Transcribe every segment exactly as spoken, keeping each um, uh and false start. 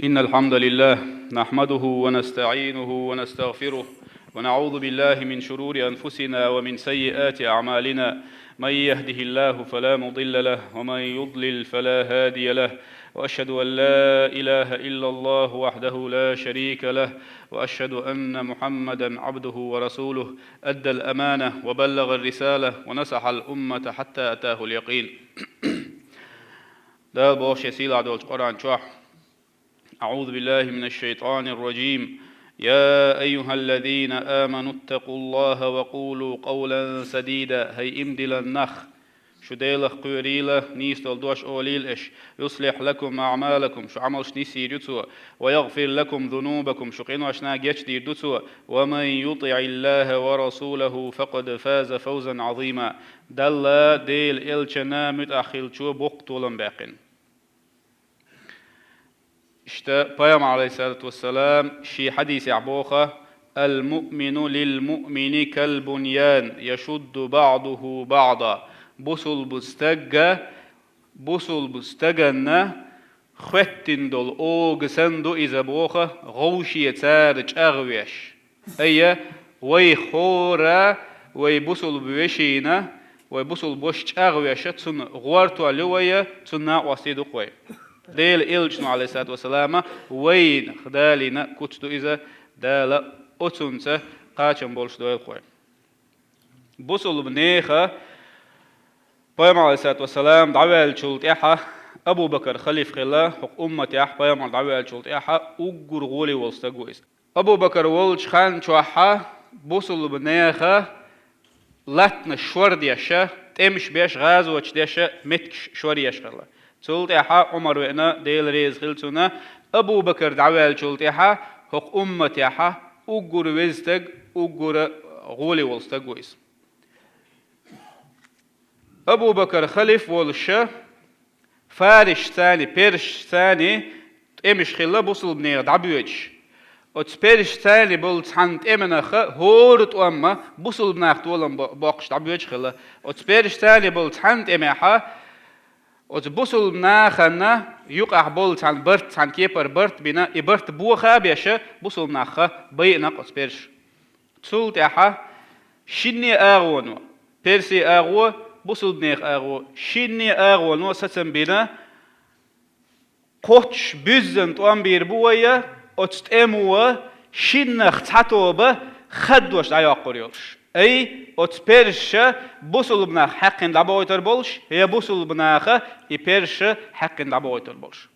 إن الحمد لله نحمده ونستعينه ونستغفره، ونعوذ بالله من شرور أنفسنا ومن سيئات أعمالنا. من يهده الله فلا مضل له، ومن يضلل فلا هادي له. وأشهد أن لا إله إلا الله وحده لا شريك له، وأشهد أن محمدا عبده ورسوله. أدى الأمانة وبلغ الرسالة ونصح الأمة حتى أتاه اليقين. Дала боху шен сийлахь долчу Къуръан чохь: أعوذ بالله من الشيطان الرجيم. يا أيها الذين آمنوا اتقوا الله وقولوا قولا سديدا. ХӀай иман диллина нах, шу Делах кхоьрийла, нийса долу дош олийла аша. يصلح لكم أعمالكم, шу Ӏамалш нисйийр ю Цо. ويغفر لكم ذنوبكم, шу къиношна гечдийр ду Цо. ومن يطع الله ورسوله فقد فاز فوزا عظيما. Далла, Делан элчанна муьтӀахь хиллачо боккха толам баьккхина. Иштта Пайхамар, алейхиссалату вассалам, шен хьадисехь боху: «المؤمن للمؤمن كالبنيان يشد بعضه بعضا». Бусулба стагга, бусулба стаганна хоьттина долу ога санна ду иза, боху, гӀовше цара чӀагӀвеш. Айя, вай хӀора, вай бусулба вешина, вай бусулба ваша чӀагӀвеша, цунна гӀортор ю вай, цунна накъостий ду-кх вай. Делан элчано, алейхиссалату вассалама, вайна, Далина куц ду иза, Дала оцунца кхачам болуш дойла-кх вай. Бусулба нехан Пайхамар, алейхиссалату вассалам, дӀаваьллачул тӀаьхьа Абу Бакар халиф хилла, хӀокху умматехь Пайхамар дӀаваьллачул тӀаьхьа уггар гӀоле волу стаг ву иза. Абу Бакар волчу хан чохьа бусулба нехан латтанаш шор деша, тӀемаш беш, гӀазоташ деша, меттигаш шор еш хилла. Цул тӀаьхьа Ӏумар веана, Дела реза хила цунна, Абу Бакар дӀаваьллачул тӀаьхьа хӀокху умматехьа уггар веза стаг, уггар гӀоле волу стаг ву иза. Абу Бакар халиф волуша, фарисшцани, персшцани тӀемаш хилла бусулба нехан дӀабоьдуш. Оцу персшцани болу цхьана тӀеманах хӀора тӀом бусулба нах толам бо-, боккхуш дӀабоьдуш хилла. Оцу персшцани болу цхьана тӀемехьа, оцу бусулба нахана юкъахь болу цхьана барт, цхьана кепара барт бина, и барт боха а беша, бусулба нахха байинарш оцу персша. Цул тӀаьхьа шинне агӀоно, персийн агӀо, бусулба нехан агӀо, шинне агӀоно сацам бина, кхоччуш буьззина тӀом бийр бу вай, оцу тӀемо шиннах цхьа тоба хаддош дӀайоккхур йолуш. Ай, оцу персша бусулба нах хьаькхина дӀабохуьйтур болуш, я бусулба наха и персша хьаькхина дӀабохуьйтур болуш.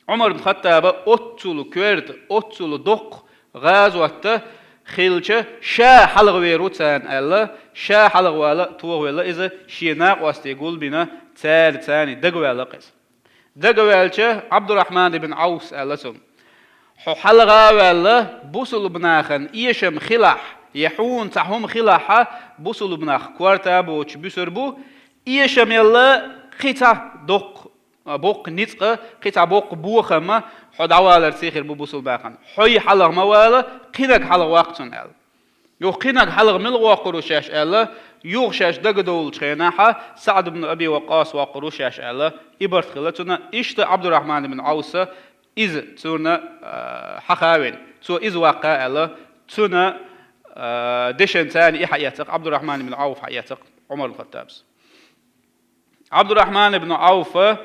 Ӏумар ибн Хаттаба оццул коьрта, оццул доккха гӀазотта хилча, ша хьалхавер ву царна аьлла, ша хьалхавала тохавелла иза, шен накъостий гулбина, цара царна дагаваьлла-кх иза. Дагаваьлча, Ӏабдурахьман ибн Ӏавс аьлла цунна: «Хьо хьалха а ваьлла, бусулба нахана эшам хилахь, я хьуна цхьа хӀума хилахьа, бусулба нах корта а боцуш буьсур бу, эшам елла кхин цхьа доккха а, боккха ницкъ а, кхин цхьа боккха бохам а хьо дӀаваларца хир бу бусулба нахана. Хьо хьалха ма вала, кхинаг хьалха ваккха цунна», аьлла. Юха кхинаг хьалха мила воккхур ву шаьш аьлла, юха шаьш дагадовлучу хенахьа, СаӀд ибн Аби Ваккъас воккхур ву шаьш аьлла, и барт хилла цунна, иштта Ӏабдурахьман ибн Ӏавса иза цунна, а, хьаха а вина, цо иза ваккха аьлла, цунна, а, дешан царна и хьаэцна-кх, Ӏабдурахьман ибн Ӏавф хьаэцна-кх Ӏумар ибн Хаттабас. Ӏабдурахьман ибн Ӏавфа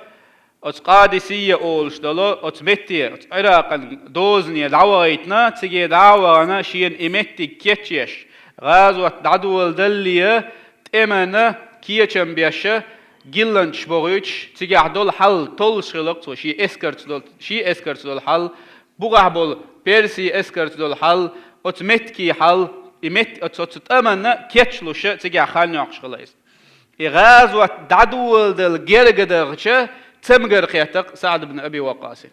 оцу Къадисийя олуш долу оцу метте, оцу Ӏиракъан дозане дӀавахийтина, циге дӀа а вахана, шена и меттиг кечъеш, гӀазот дӀадоладалле, тӀемана кечам беша, гилланчаш бохуьйтуш, цигахь долу хьал толлуш хилла-кх цо, шен эскарца долу, шен эскарца долу хьал, бухахь болу персийн эскарца долу хьал, оцу меттигийн хьал, и метт-, оцу, оцу тӀаманна кечлуша цигахь хан йоккхуш хилла иза. И гӀазот дӀадоладала герга дахча, цамгар кхетта-кх СаӀд ибн Аби Ваккъасина.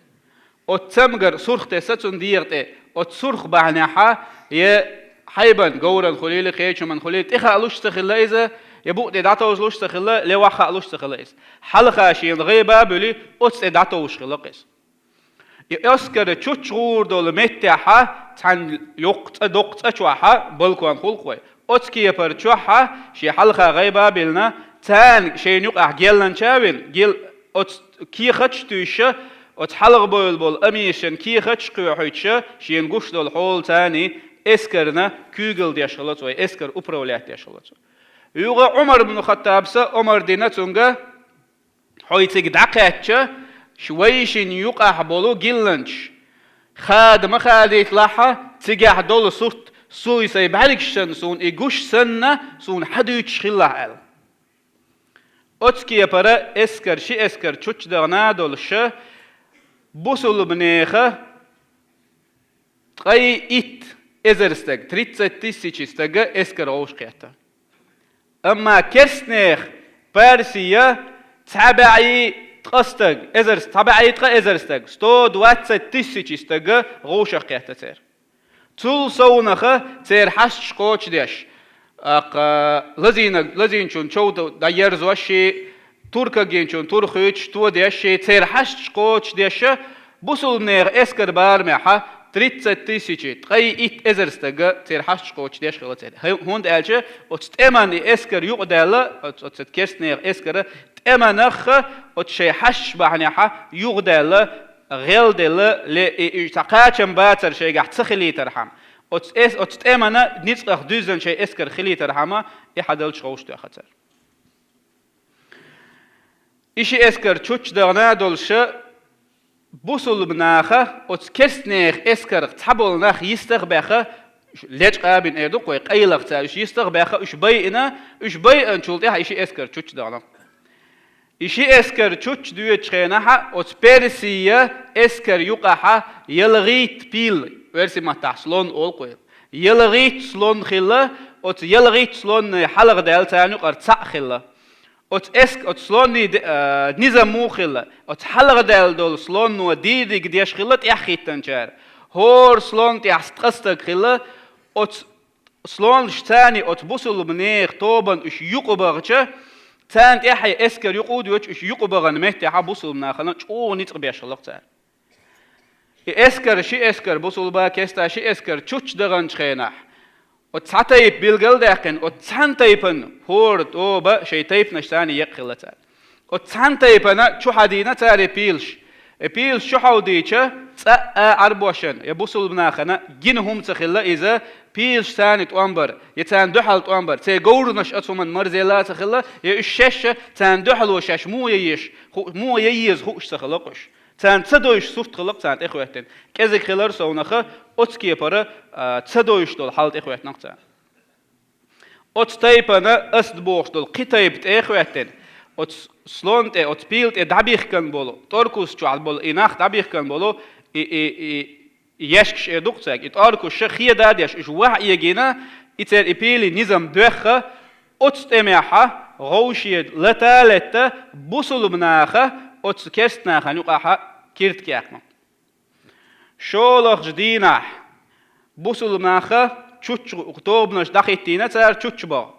Оцу цамгар сурх тесна цунна дегӀа тӀе, оцу сурх бахьанехьа, я хьайбан говран хуьлийла, кхечу хӀуман хуьлийла, тӀехаалуш ца хилла иза, я букъ тӀе дӀатовжалуш ца хилла, я ваххаалуш ца хилла иза. Хьалха шена гӀайба а буьлий, оцу тӀе дӀатовжуш хилла-кх иза. И эскар чучча гӀур долу меттехьа, цхьана йоккха цӀа, доккха цӀа чохьа, балкон хуьлу-кх вай. Оцу кепара чохьа, шен хьалха гӀайба а биллина, царна шайна юкъахь гелланча а вина, гел-, оцу кехаташ а туьйсуша, Оцу хьалха бевлла болу амиршан кехаташ а кхоьхьуьйтуш, шена гуш долу хьолаца эскарна куьйгалла деш хилла цо, эскар управлять деш хилла цо. Юха Ӏумар ибн Хаттабас омра дина цуьнга: «Хьо цига дӀакхаьчча, ш-, вайшинна юкъахь болу гилланчаш хада ма хадийталахь, цигахь долу сурт, суй сайн бӀаьргашна суна и гуш санна, суна хьадуьйцуш хилалахь», – аьлла. Оцу кепара эскар, ши эскар чучча дахана долуш, бусулбанеха ткъе итт эзар стаг, тридцать тысяч стага эскар вовшахкхетта. Амма керстанех Парсия цхьа бӀе ткъа стаг, эзар, цхьа бӀе ткъа эзар стаг, сто двадцать тысяч стага вовшахкхетта церан. Цул совнаха церан хьашташ кхочушдеш, аккха лазийнарг лазийначун чов дӀаерзош, туркагийнчун тур хуьйцуш тодеш, церан хьашташ кхочушдеш, бусулбанеха эскар барамехьа тридцать тысяч, ткъе итт эзар стага церан хьашташ кхочушдеш хилла церан. ХӀунда аьлча оцу тӀеман и эскар юкъадаьлла, оцу, оцу керстанеха эскара тӀеманах оцу шайн хьашташ бахьанехьа юхадаьлла, гӀелделла, ле, и, и цхьа кхачам бацар шайгахь ца хилийтархьама. Оцу эс-, оцу тӀемана ницкъах дуьззина шайн эскар хилийтархьама, и хьадалча ховшахтоьхна цара. И ши эскар чучча дахана долуш, бусулба наха оцу керстанех эскарх цхьаболу нах йистах а баьхна, лечкъа а бина эр ду-кх вай, къайлаха цара уьш йистах а баьхна, уьш байина, уьш байинчул тӀаьхьа и ши эскар чучча дахана. И ши эскар чучча доьдучу хенахьа оцу Персия эскар юкъахьа ялхитта пил, оьрсийн маттахь слон олу-кх вай. Ялхитта слон хилла, оцу ялхитта слонний хьалха даьлла царна юкъара цхьаъ хилла. Оцу эск-, оцу слонний де-, а, низам муха хилла? Оцу хьалха даьлла долу слонно дийриг деш хилла тӀаьхьахӀиттинчара. ХӀора слон тӀехь ткъа стаг хилла, оцу слонаш царний оцу бусулба нехан тобанна уьш юкъабахча, царна тӀаьхье эскар юкъа а доьдуш, уьш юкъабахана меттехьа бусулба нахана чӀогӀа ницкъ беш хилла-кх цара. И эскар, ши эскар, бусулба, керста ши эскар чучча даханчу хенахь, оцу цхьа тайпа билгал а даьккхина, оцу цхьана тайпана хӀора тоба шайн тайпанаш царний екъна хилла цара. Оцу цхьана тайпана чу хьадийна цара и пилаш. И пилаш чу хьовдийча, цкъа а Ӏарбошна я бусулба нахана гина хӀума ца хилла иза, пилаш царний тӀом бар, я царна дуьхьал тӀом бар, церан говраш оцу хӀуманна марзъелла а ца хилла, я уьш шаьш а царна дуьхьало шаьш муха ян еза ху-, муха ян еза хууш ца хилла-кх уьш. Царна ца довзуш сурт хилла-кх царна тӀехӀоьттина. КӀезиг хилар совнаха, оцу кепара, а, ца довзуш долу хьал тӀехӀоьттина-кх царна. Оцу тайпана асад бохуш долу кхин тайпа тӀе а хӀоьттина, оцу слон тӀе, оцу пила тӀе дӀабихкина болу, тӀорказ чохь болу и нах дӀабихкина болу, и, и, и, и ешкаш эр ду-кх цаьрга, и тӀоркаш хеда а деш, уьш ваха эгийна, и церан и пилин низам боьхна, оцу тӀемехьа гӀовше лата а летта, бусулба наха оцу керста нахана юкъахьа киртка яьккхина. ШолгӀачу дийнахь бусулба наха чучча тобанаш дӀахӀиттийна цара чучча бахна.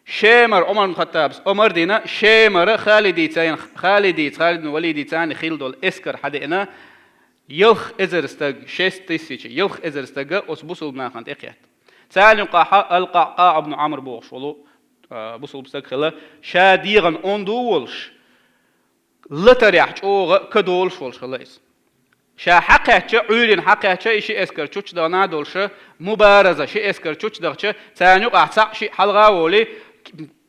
Шемара, Ӏумар ибн Хаттабас омра дина, Шемара Халидица, Халидица, Халид ибн Валидица хилла долу эскар хьадеана, ялх эзар стаг, шесть тысяч, ялх эзар стага оцу бусулба нахана тӀекхетта. Царна юкъахьа Ал-КъаӀкъаӀ ибн Ӏамр бохуш волу, а, бусулба стаг хилла, ша дегӀан онда а волуш, латарехь чӀогӀа ка долуш волуш хилла иза. Ша хьакхаьчча, Ӏуьйрина хьакхаьчча, и ши эскар чучча дахана а долуш, мубараза, ши эскар чучча дахча, царна юкъахь цхьаъ шиъ хьалха а волий,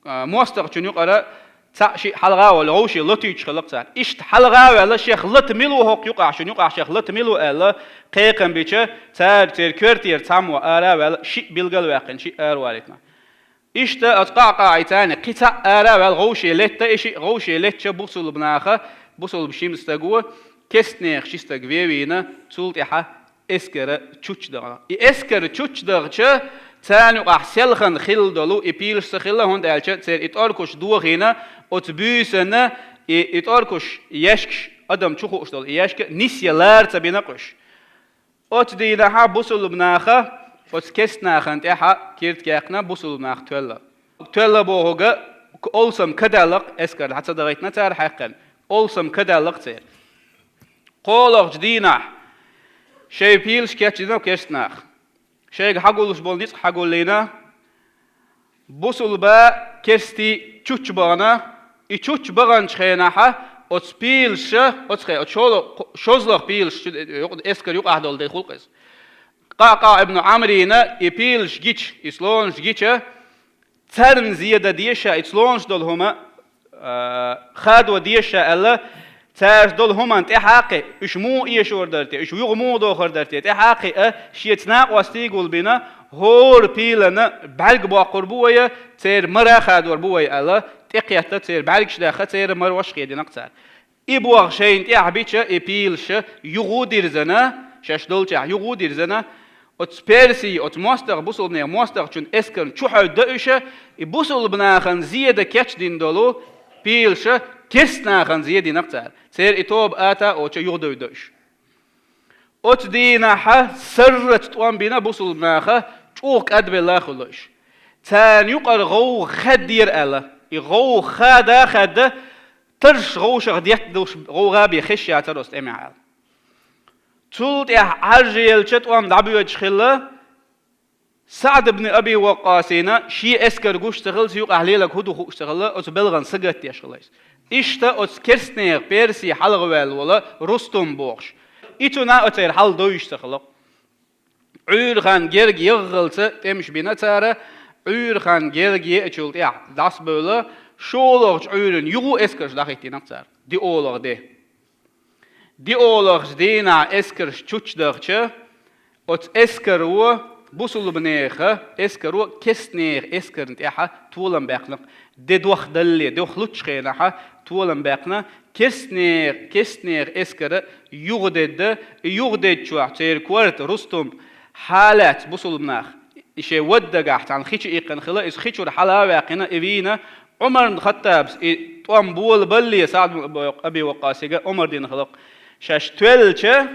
а, мостагӀчун юкъара цхьаъ шиъ хьалха а волий, гӀовше латуьйтуш хилла-кх цара. Иштта хьалха а ваьлла, шех лата мила ву хӀокху юкъахь, шуна юкъахь шех лата мила ву аьлла, кхайкхам бича, цара церан коьртера цхьаммо ара а ваьлла, шиъ билгал а ваьккхина, шиъ аравалийтина. Иштта оцу КъаӀкъаӀица кхин цхьаъ ара а ваьлла, гӀовше летта и шиъ, гӀовше летча бусулба наха, бусулба шина стаго, керстанех ши стаг вен а вийна, цул тӀаьхьа эскара чучча дахана. И эскара чучча дахча, царна юкъахь селхана хилла долу и пилаш ца хилла, хӀунда аьлча церан и тӀоркаш дохийна, оцу буьйсанна и, и тӀоркаш, ешкаш, адам чу хууш долу и ешка нисъян лара ца бина-кх уьш. Оцу дийнахьа бусулба наха оцу керста нахана тӀехьа киртка яьккхина, бусулба нах тоьлла. Тоьлла бохург олсам кадаьлла-кх, эскар дӀа ца дахийтина цара хьаькхна, олсам кадаьлла-кх церан. КхоалгӀачу дийнахь шайн пилаш кечдина керста наха. Шайга хьагуллуш болу ницкъ хьагуллийна, бусулба, керстий чучча бахана, и чучча баханчу хенахьа Оцу пийлаша, оцу хе, оцу шолгӀа-, шозлагӀа пийлаш чу, юкъ-, эскар юкъахь долу де хуьлу-кх иза. Къаъкъаъ ибн Ӏамрина и пийлаш гича, и слонаш гича, царна зен дан деза ша, и слонаш долу хӀума, а, хадо деза ша аьлла, цаьрца долу хӀуманна тӀаьхьа а кхин, уьш муха эшор дара те, уьш юха муха дохур дара те, тӀаьхьа а кхин, а, шеца накъостий гулбина, хӀора пийлана бӀаьрг боккхур бу вай, церан мара хадор бу вай аьлла, тӀекхетта церан бӀаьргаш даьхна, церан марош хединарг цара. И боху шайна тӀехь бича, и пийлаша юха а дирзина, шаьш долчехь юха а дирзина, оцу Персий, оцу мостагӀа, бусулбанийн мостагӀчун эскарна чу хьаьвда уьш, и бусулба нахана зен дан кечдина долу пийлаша керста нахана зен динарг цара. Церан и тоба ата а оцу юха девдда уьш. Оцу дийнахь сарралц тӀом бина бусулба наха, чӀогӀа кӀадбелла а хуьлу уьш. Царна юкъара гӀовгӀа хаьддера аьлла. И гӀовгӀа хада а хаьдда, тарш гӀовшах детта долуш гӀовгӀа бен хезаш яцара оцу тӀамехь аьлла. Цул тӀаьхьа Ӏаржъелча тӀом дӀабоьдуш хилла, СаӀд ибн Аби Ваккъасина шен эскар гуш ца хилла, цу юкъахь лелаг хӀун ду хууш ца хилла, оцу белхана сагатдеш хилла иза. Иштта оцу керстанех Персий хьалха ваьлла волу Рустум бохуш. И цунна оцеран хьал довзуш ца хилла. Ӏуьйрхан герга яххалца тӀемаш бина цара, Ӏуьйрхан герга еачул тӀаьхьа дӀасабевлла, шолгӀачу Ӏуьйранна юха а эскарш дӀахӀиттинарг цара. ДиъолгӀа де. ДиъолгӀачу дийнахь эскарш чучдахча, оцу эскаро, бусулбанеха эскаро керстанеха эскарна тӀехьа толам баьккхина, де дох далле, дох луччу хенахьа толам баьккхина, керстанех-, керстанех эскара юхадедда, и юхадедда чохь церан корта Рустум хьалаьцна бусулба нах, и шен ваддагахь цхьана хи чу иккхина хила, иза хи чуьра хьала а ваьккхина, и вийна, Ӏумарна Хаттабас и тӀом болабалле, СаӀд Аби Ваккъасига омра дина хилла-кх. Шаьш тоьллача,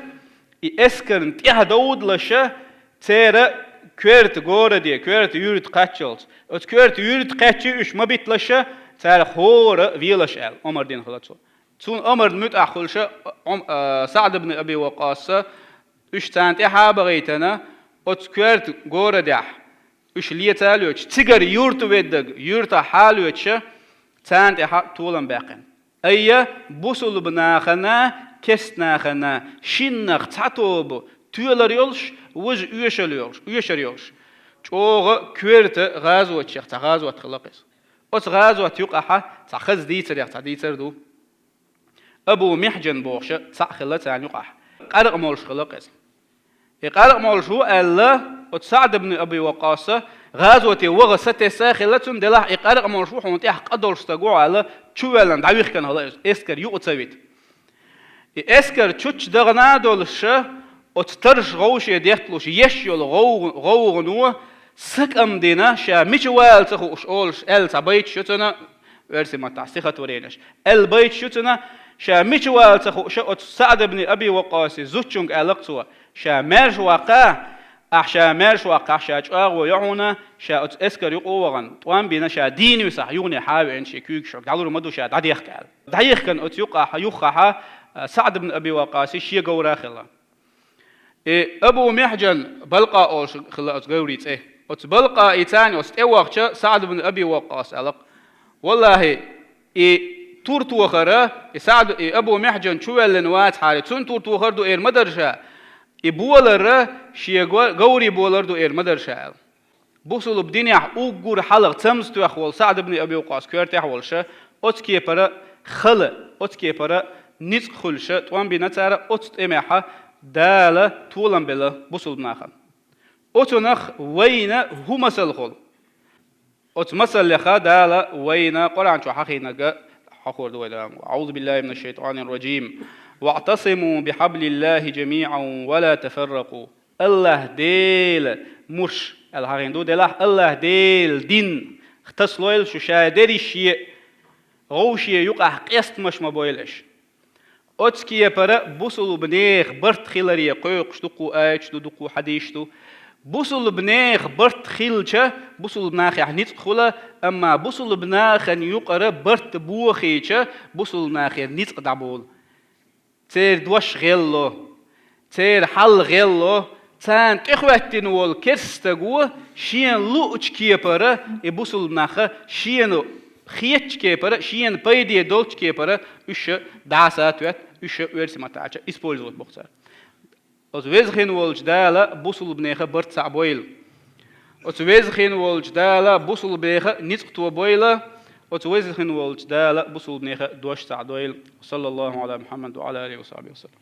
и эскарна тӀаьхьа довдалаша, церан коьрта городе, коьрта юьрта кхаччалц. Оцу коьрта юьрта кхаьчча уьш ма битталаша, цара хӀора велаш аьлла, омра дина хилла цо. Цунна омрана муьтӀахь хуьлуша, Ӏум-, а, СаӀд ибн Аби Ваккъаса, уьш царна тӀаьхьа а бахийтина, оцу коьрта горадехь уьш леца а лоьцуш, цигара юьрта веддага, юьртахь хьа а лоьцуша, царна тӀаьхьа толам баьккхина. Айя, бусулба нахана, керста нахана, шиннах цхьа тоба тоьлар йолуш, важа оьшар йолуш, оьшар йолуш. ЧӀогӀа коьрта гӀазотех цхьа гӀазот хилла-кх иза. Оцу гӀазот юкъахьа цхьа хаза дийцарех цхьа дийцар ду. Абу Михьжан бохуша цхьаъ хилла царна юкъахь. Къаркъа молуш хилла-кх иза. И къаркъа молуш ву аьлла, оцу СаӀд ибн Аби Ваккъаса гӀазоте ваха сатесса а хилла, цунна делахь и къаркъа молуш ву, хьуна тӀехь къа долуш стаг ву аьлла, чувоьллина дӀавихкина хилла иза, эскар юкъа ца вита. И эскар чучча дахана а долуша, оцу тарш гӀовше детталуш еш йолу гӀовгӀа-, гӀовгӀано сакъам дина, ша мича вала ца хууш олуш, аьлла цхьа байташ ю цуьнан, оьрсийн маттахь стихотворенеш, аьлла байташ ю цуьнан, ша мича вала ца хууша, оцу СаӀд ибн Аби Ваккъаси зудчуьнга аьлла-кх цо, ша маьрша ваккха, ахь ша маьрша ваккхахь, ша чӀагӀо йо хьуна, ша оцу эскар юкъа а вахана, тӀом бина, ша дийна висахь, юхане хьа а веана, шен куьйгаш хьоьга дӀалур ма ду, ша дӀадехка аьлла. ДӀаехкана оцу юкъахьа, юххехьа, СаӀд ибн Аби Ваккъаси шен говра а хилла. И Абу Михьжан Балкъа олуш хилла оцу говрийн цӀе. Оцу Балкъа и царна оцу тӀе вахча, СаӀд ибн Аби Ваккъас аьлла-кх: «Валлахьи, и тур тохара, и СаӀд, и Абу Михьжан чувоьллина вацахьара, цунна тур тохар ду эр ма дара ша, и болара шен го-, говрийн болар ду эр ма дара ша», аьлла. Бусулба динехь уггар хьалха цамза тоьхна волу СаӀд ибн Аби Ваккъас коьртехь волуша, оцу кепара хала, оцу кепара ницкъ хуьлуша, тӀом бина цара, оцу тӀемехьа Дала толам белла бусулба нахана. Оцунах вайна хӀун масал хуьлу? Оцу масаллеха Дала вайна Къуръан чу хьахийнарг хьахор ду вай Дала. أعوذ بالله من الشيطان الرجيم. واعتصموا بحبل الله جميعا ولا تفرقوا. АллахӀ Дела мурш аьлла хьахийна ду, делахь АллахӀ Дела дин тасалойла шу, ша дерриш шен гӀовше юкъахь къестамаш ма бойла аша. Оцу кепара бусулба нехан барт хиларе кхойкхуш дуккха аяташ ду, дуккха хьадисаш ду. Бусулба нехан барт хилча, бусулба нахехь ницкъ хуьлу, амма бусулба нахана юкъара барт бохийча, бусулба нахера ницкъ дӀаболу. Церан дош гӀелло, церан хьал гӀелло, царна тӀехӀоьттина волу керста стаго шена луучу кепара и бусулба нах шена хетача кепара, шена пайде долча кепара уьш дӀаса тоьтту, уьш оьрсийн маттахь аьлча использовать боху цара. Оцу веза хин волчу Дала бусулбанеха барт цхьаъ бойла. Оцу веза хин волчу Дала бусулбанеха ницкъ тобойла. Оцу веза хин волчу Дала бусулбанеха дош цхьаъ дойла. Саллаллаху Ӏала Мухьаммад ва Ӏала алихи ва сахьбихи ва саллам.